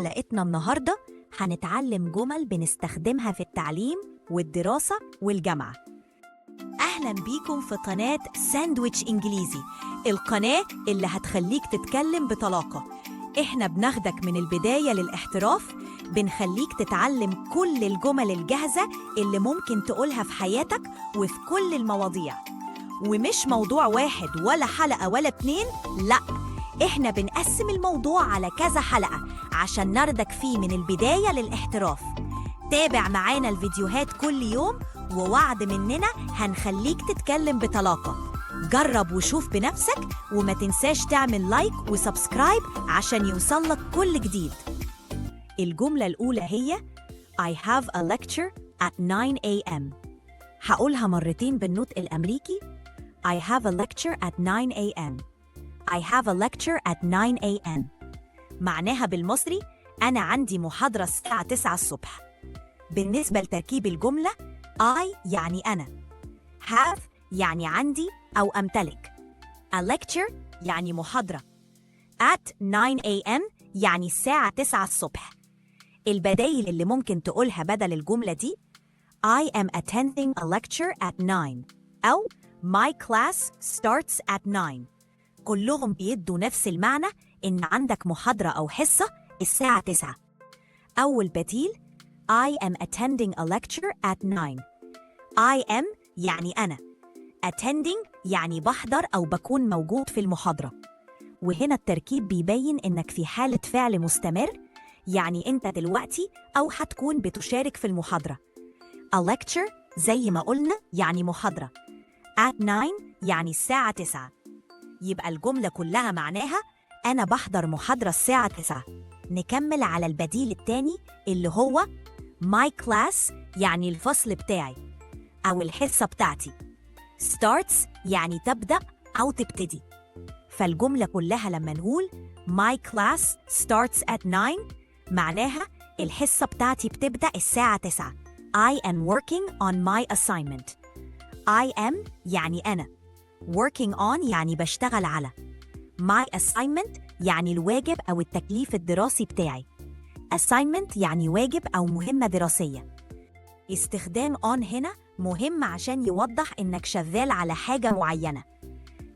حلقتنا النهاردة هنتعلم جمل بنستخدمها في التعليم والدراسة والجامعة. أهلا بيكم في قناة ساندويتش إنجليزي، القناة اللي هتخليك تتكلم بطلاقة. إحنا بناخدك من البداية للاحتراف، بنخليك تتعلم كل الجمل الجاهزة اللي ممكن تقولها في حياتك وفي كل المواضيع. ومش موضوع واحد ولا حلقة ولا اتنين، لأ، إحنا بنقسم الموضوع على كذا حلقة عشان ناخدك فيه من البداية للاحتراف. تابع معانا الفيديوهات كل يوم، ووعد مننا هنخليك تتكلم بطلاقة. جرب وشوف بنفسك، وما تنساش تعمل like و subscribe عشان يوصلك كل جديد. الجملة الأولى هي I have a lecture at 9 a.m. هقولها مرتين بالنطق الأمريكي: I have a lecture at 9 a.m. I have a lecture at 9 a.m. معناها بالمصري أنا عندي محاضرة الساعة 9 الصبح. بالنسبة لتركيب الجملة، I يعني أنا، have يعني عندي أو أمتلك، a lecture يعني محاضرة، at 9 a.m. يعني الساعة 9 الصبح. البدايل اللي ممكن تقولها بدل الجملة دي: I am attending a lecture at 9 أو My class starts at 9. كلهم بيدوا نفس المعنى، إن عندك محاضرة أو حصة الساعة 9. أول بديل I am attending a lecture at 9. I am يعني أنا، attending يعني بحضر أو بكون موجود في المحاضرة. وهنا التركيب بيبين إنك في حالة فعل مستمر، يعني أنت دلوقتي أو هتكون بتشارك في المحاضرة. A lecture زي ما قلنا يعني محاضرة، at 9 يعني الساعة 9. يبقى الجملة كلها معناها أنا بحضر محاضرة الساعة 9. نكمل على البديل التاني اللي هو my class يعني الفصل بتاعي أو الحصة بتاعتي، starts يعني تبدأ أو تبتدي. فالجملة كلها لما نقول my class starts at 9 معناها الحصة بتاعتي بتبدأ الساعة 9. I am working on my assignment. I am يعني أنا، working on يعني بشتغل على، my assignment يعني الواجب أو التكليف الدراسي بتاعي. assignment يعني واجب أو مهمة دراسية. استخدام on هنا مهم عشان يوضح إنك شغال على حاجة معينة.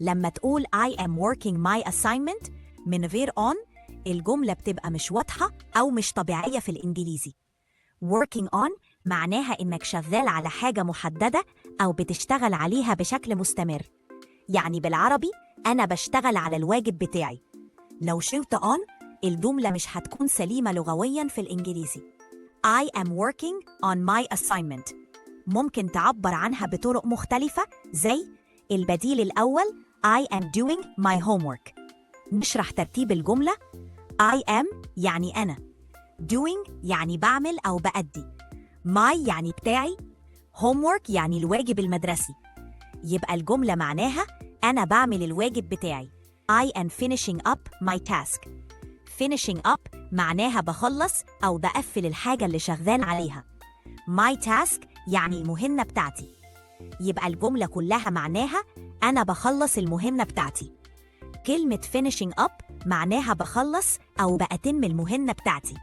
لما تقول I am working my assignment من غير on، الجملة بتبقى مش واضحة أو مش طبيعية في الإنجليزي. working on معناها إنك شغال على حاجة محددة أو بتشتغل عليها بشكل مستمر، يعني بالعربي أنا بشتغل على الواجب بتاعي. لو شلت on، الجملة مش هتكون سليمة لغويا في الإنجليزي. I am working on my assignment ممكن تعبر عنها بطرق مختلفة، زي البديل الأول I am doing my homework. نشرح ترتيب الجملة: I am يعني أنا، doing يعني بعمل أو بأدي، my يعني بتاعي، homework يعني الواجب المدرسي. يبقى الجملة معناها أنا بعمل الواجب بتاعي. I am finishing up my task. finishing up معناها بخلص أو بقفل الحاجة اللي شغال عليها. my task يعني المهمة بتاعتي. يبقى الجملة كلها معناها أنا بخلص المهمة بتاعتي. كلمة finishing up معناها بخلص أو بأتم المهمة بتاعتي.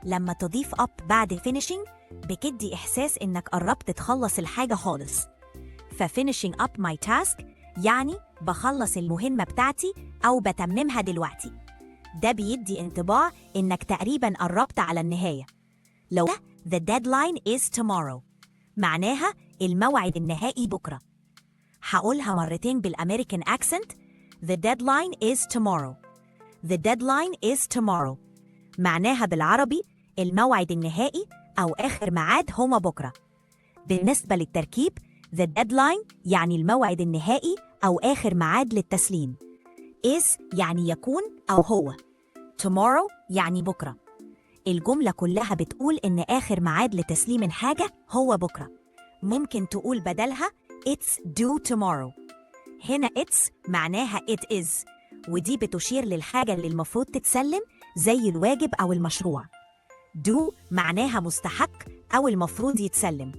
لما تضيف up بعد finishing بتدي إحساس إنك قربت تخلص الحاجة خالص. ف finishing up my task يعني بخلص المهمة بتاعتي أو بتممها دلوقتي. ده بيدي انطباع إنك تقريبا قربت على النهاية. لو the deadline is tomorrow معناها الموعد النهائي بكرة. هقولها مرتين بال American accent: The deadline is tomorrow. The deadline is tomorrow. معناها بالعربي الموعد النهائي أو آخر ميعاد هو بكرة. بالنسبة للتركيب، the deadline يعني الموعد النهائي أو آخر ميعاد للتسليم، is يعني يكون أو هو، tomorrow يعني بكرة. الجملة كلها بتقول إن آخر ميعاد لتسليم الحاجة هو بكرة. ممكن تقول بدلها it's due tomorrow. هنا it's معناها it is، ودي بتشير للحاجة اللي المفروض تتسلم زي الواجب أو المشروع. due معناها مستحق أو المفروض يتسلم،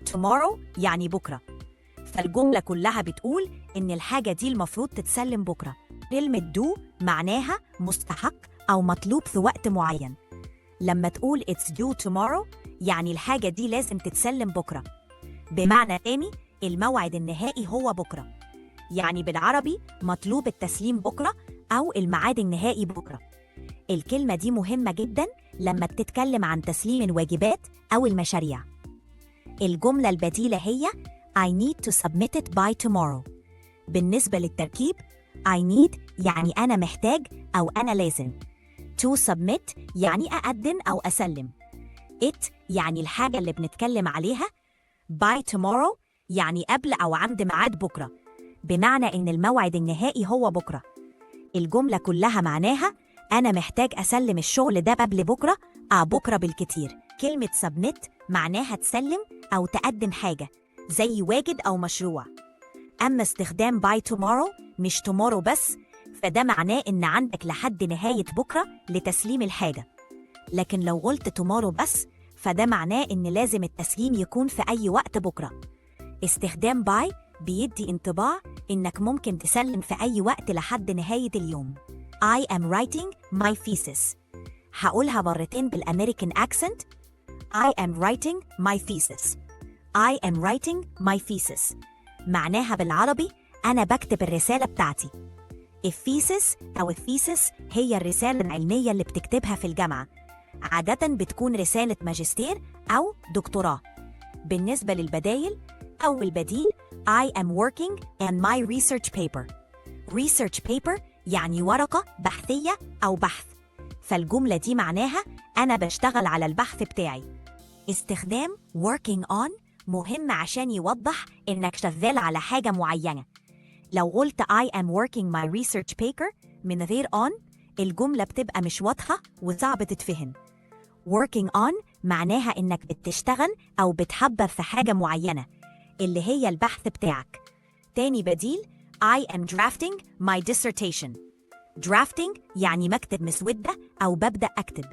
tomorrow يعني بكرة. فالجملة كلها بتقول إن الحاجة دي المفروض تتسلم بكرة. كلمة due معناها مستحق أو مطلوب في وقت معين. لما تقول it's due tomorrow يعني الحاجة دي لازم تتسلم بكرة. بمعنى تاني، الموعد النهائي هو بكرة، يعني بالعربي مطلوب التسليم بكرة أو الميعاد النهائي بكرة. الكلمة دي مهمة جدا لما بتتكلم عن تسليم الواجبات أو المشاريع. الجملة البديلة هي I need to submit it by tomorrow. بالنسبة للتركيب، I need يعني أنا محتاج أو أنا لازم، to submit يعني أقدم أو أسلم، it يعني الحاجة اللي بنتكلم عليها، by tomorrow يعني قبل أو عند ميعاد بكرة، بمعنى إن الموعد النهائي هو بكرة. الجملة كلها معناها أنا محتاج أسلم الشغل ده قبل بكرة أو بكرة بالكتير. كلمة submit معناها تسلم أو تقدم حاجة زي واجب أو مشروع. أما استخدام by tomorrow مش tomorrow بس، فده معناه إن عندك لحد نهاية بكرة لتسليم الحاجة. لكن لو قلت tomorrow بس، فده معناه إن لازم التسليم يكون في أي وقت بكرة. استخدام by بيدي انطباع إنك ممكن تسلم في أي وقت لحد نهاية اليوم. I am writing my thesis. هقولها مرتين بال American accent. I am writing my thesis. I am writing my thesis. معناها بالعربي أنا بكتب الرسالة بتاعتي. ال thesis أو ال thesis هي الرسالة العلمية اللي بتكتبها في الجامعة، عادة بتكون رسالة ماجستير أو دكتوراه. بالنسبة للبدايل، أول بديل I am working on my research paper. research paper يعني ورقة بحثية أو بحث، فالجملة دي معناها أنا بشتغل على البحث بتاعي. استخدام working on مهم عشان يوضح إنك شغال على حاجة معينة. لو قلت I am working my research paper من غير on، الجملة بتبقى مش واضحة وصعب تتفهم. working on معناها إنك بتشتغل أو بتحضر في حاجة معينة اللي هي البحث بتاعك. تاني بديل I am drafting my dissertation. drafting يعني بكتب مسودة أو ببدأ أكتب.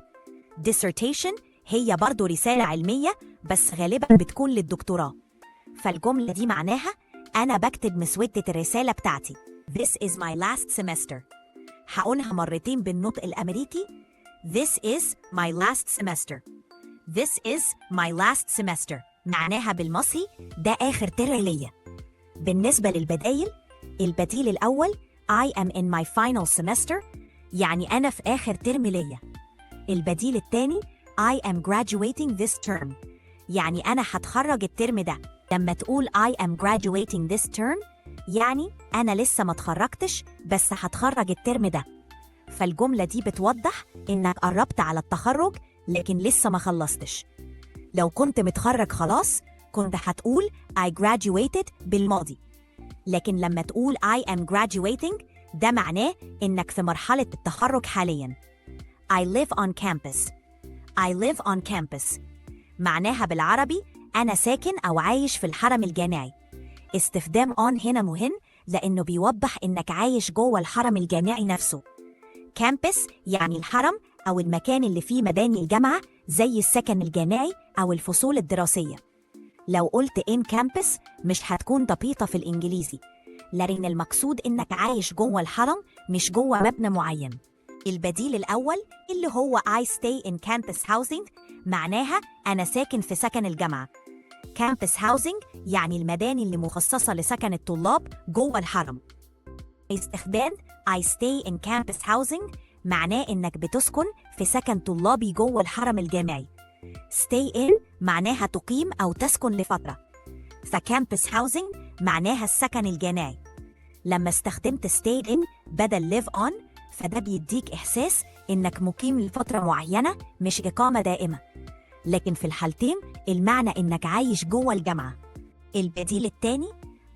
dissertation هي برضو رسالة علمية بس غالبا بتكون للدكتوراه، فالجملة دي معناها أنا بكتب مسودة الرسالة بتاعتي. This is my last semester. هقولها مرتين بالنطق الأمريكي. This is my last semester. This is my last semester. معناها بالمصري ده آخر ترم ليا. بالنسبة للبدايل، البديل الأول I am in my final semester، يعني أنا في آخر ترم ليا. البديل الثاني I am graduating this term، يعني أنا هتخرج الترم ده. لما تقول I am graduating this term يعني أنا لسه ما اتخرجتش بس هتخرج الترم ده، فالجملة دي بتوضح إنك قربت على التخرج لكن لسه ما خلصتش. لو كنت متخرج خلاص كنت هتقول I graduated بالماضي، لكن لما تقول I am graduating ده معناه إنك في مرحلة التخرج حالياً. I live on campus. I live on campus معناها بالعربي أنا ساكن أو عايش في الحرم الجامعي. استخدام on هنا مهم لأنه بيوضح إنك عايش جوه الحرم الجامعي نفسه. campus يعني الحرم أو المكان اللي فيه مباني الجامعة زي السكن الجامعي أو الفصول الدراسية. لو قلت in campus مش هتكون دقيقة في الإنجليزي، لأن المقصود إنك عايش جوه الحرم مش جوه مبنى معين. البديل الأول اللي هو I stay in campus housing معناها أنا ساكن في سكن الجامعة. campus housing يعني المباني اللي مخصصة لسكن الطلاب جوه الحرم. استخدام I stay in campus housing معناه إنك بتسكن في سكن طلابي جوه الحرم الجامعي. stay in معناها تقيم أو تسكن لفترة، ف campus housing معناها السكن الجامعي. لما استخدمت stay in بدل live on فده بيديك إحساس إنك مقيم لفترة معينة مش إقامة دائمة، لكن في الحالتين المعنى إنك عايش جوه الجامعة. البديل التاني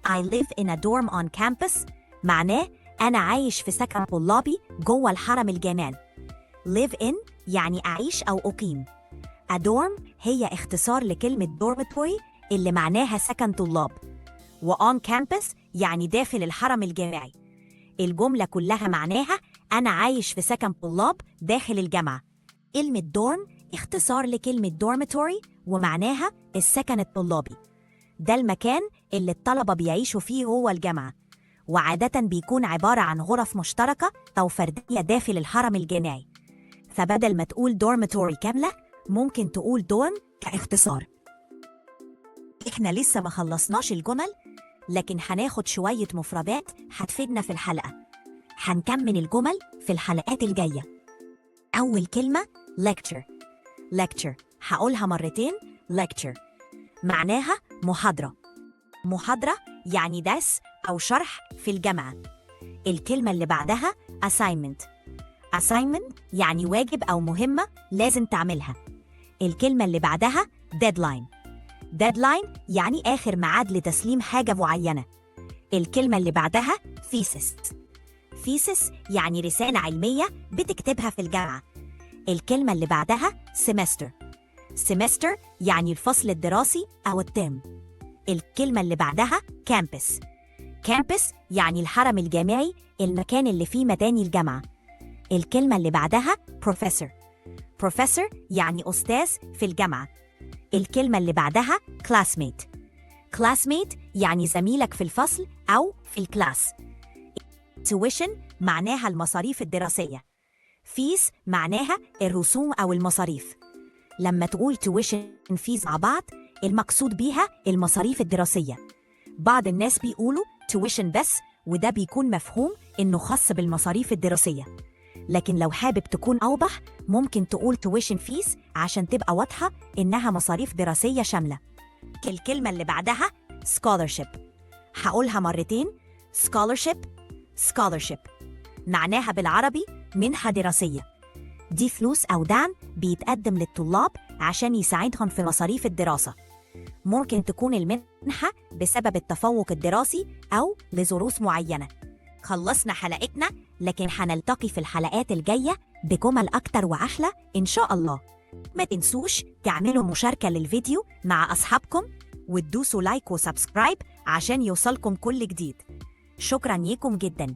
I live in a dorm on campus معناه أنا عايش في سكن طلابي جوه الحرم الجامعي. live in يعني أعيش أو أقيم. A dorm هي اختصار لكلمة dormitory اللي معناها سكن طلاب، و on campus يعني داخل الحرم الجامعي. الجملة كلها معناها أنا عايش في سكن طلاب داخل الجامعة. كلمة dorm اختصار لكلمة dormitory ومعناها السكن الطلابي. ده المكان اللي الطلبة بيعيشوا فيه جوه الجامعة، وعادة بيكون عبارة عن غرف مشتركة أو فردية داخل الحرم الجامعي. فبدل ما تقول dormitory كاملة ممكن تقول dorm كاختصار. إحنا لسه ما خلصناش الجمل، لكن هناخد شوية مفردات هتفيدنا في الحلقة. هنكمل الجمل في الحلقات الجاية. أول كلمة lecture. lecture هقولها مرتين. lecture معناها محاضرة. محاضرة يعني درس أو شرح في الجامعة. الكلمة اللي بعدها assignment. assignment يعني واجب أو مهمة لازم تعملها. الكلمة اللي بعدها deadline. deadline يعني آخر ميعاد لتسليم حاجة معينة. الكلمة اللي بعدها thesis. thesis يعني رسالة علمية بتكتبها في الجامعة. الكلمة اللي بعدها semester. semester يعني الفصل الدراسي أو الترم. الكلمة اللي بعدها campus. campus يعني الحرم الجامعي، المكان اللي فيه مباني الجامعة. الكلمة اللي بعدها professor. professor يعني أستاذ في الجامعة. الكلمة اللي بعدها classmate. classmate يعني زميلك في الفصل أو في ال class. tuition معناها المصاريف الدراسية. fees معناها الرسوم أو المصاريف. لما تقول tuition fees مع بعض، المقصود بيها المصاريف الدراسية. بعض الناس بيقولوا tuition بس، وده بيكون مفهوم إنه خاص بالمصاريف الدراسية، لكن لو حابب تكون أوضح ممكن تقول tuition fees عشان تبقى واضحة إنها مصاريف دراسية شاملة. الكلمة اللي بعدها scholarship. هقولها مرتين. scholarship، scholarship معناها بالعربي منحة دراسية. دي فلوس أو دعم بيتقدم للطلاب عشان يساعدهم في مصاريف الدراسة. ممكن تكون المنحة بسبب التفوق الدراسي أو لظروف معينة. خلصنا حلقتنا، لكن هنلتقي في الحلقات الجاية بجمل أكتر وأحلى إن شاء الله. ما تنسوش تعملوا مشاركة للفيديو مع أصحابكم وتدوسوا like و subscribe عشان يوصلكم كل جديد. شكرا ليكم جدا.